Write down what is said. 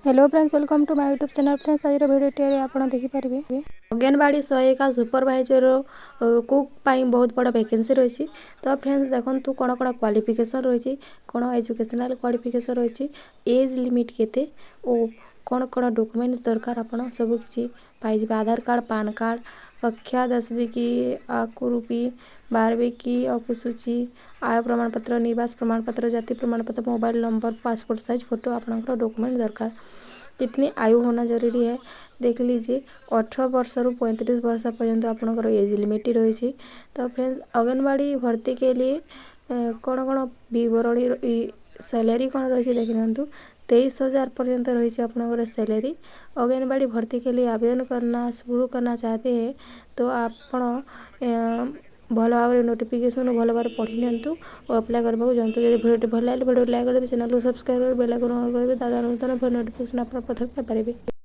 Hello friends, welcome to my YouTube channel. Friends, ଆଜିର ଭିଡ଼ିଓଟିରେ ଆପଣ ଦେଖିପାରିବେ, ଅଙ୍ଗନବାଡ଼ି ସହାୟିକା, ସୁପରଭାଇଜର, କୁକ୍ ପାଇଁ ବହୁତ ବଡ଼ ଭ୍ୟାକେନ୍ସି ରହିଛି। ତ ଫ୍ରେଣ୍ଡସ୍, ଦେଖନ୍ତୁ କ'ଣ କ'ଣ କ୍ୱାଲିଫିକେସନ୍ ରହିଛି, କ'ଣ ଏଜୁକେସନାଲ୍ କ୍ୱାଲିଫିକେସନ୍ ରହିଛି, ଏଜ୍ ଲିମିଟ୍ କେତେ ଓ କ'ଣ କ'ଣ ଡକୁମେଣ୍ଟସ୍ ଦରକାର, ଆପଣ ସବୁକିଛି ପାଇଯିବେ। ଆଧାର କାର୍ଡ଼, ପାନ୍ କାର୍ଡ଼, କକ୍ଷା 10वीं की आकृति, 12वीं की अंकसूची, ଆୟ ପ୍ରମାଣପତ୍ର, ନିବାସ ପ୍ରମାଣପତ୍ର, ଜାତି ପ୍ରମାଣପତ୍ର, mobile number, passport size photo ଆପଣଙ୍କର ଡକୁମେଣ୍ଟ ଦରକାର। कितनी आयु होना जरूरी है, देख लीजिए। 18 ବର୍ଷରୁ 35 ବର୍ଷ ପର୍ଯ୍ୟନ୍ତ ଆପଣଙ୍କର ଏଜ୍ ଲିମିଟ୍ ରହିଛି। ତ ଫ୍ରେଣ୍ଡସ୍, ଅଙ୍ଗନବାଡ଼ି भर्ती के लिए କ'ଣ କ'ଣ ବିବରଣୀ, ସ୍ୟାଲେରୀ କ'ଣ ରହିଛି ଦେଖିନିଅନ୍ତୁ। 23,000 ପର୍ଯ୍ୟନ୍ତ ରହିଛି ଆପଣଙ୍କର ସ୍ୟାଲେରୀ। ଅଙ୍ଗନବାଡ଼ି भर्ती के लिए आवेदन करना शुरू करना चाहते हैं तो ଆପଣ ଭଲ ଭାବରେ ନୋଟିଫିକେସନ୍ ଭଲ ଭାବରେ ପଢ଼ି ନିଅନ୍ତୁ ଓ ଆପ୍ଲାଏ କରିବାକୁ ଯାଆନ୍ତୁ। ଯଦି ଭିଡ଼ିଓଟି ଭଲ ଲାଗିଲେ ଭିଡ଼ିଓ ଲାଇକ୍ କରିଦେବେ, ଚ୍ୟାନେଲକୁ ସବସ୍କ୍ରାଇବ୍ କରି ବେଲ୍ ଆଇକନ୍ ଅନ୍ କରିବେ, ତାଦ୍ୱାରା ନୂତନ ନୋଟିଫିକେସନ୍ ଆପଣ ପ୍ରଥମେ ପାଇପାରିବେ।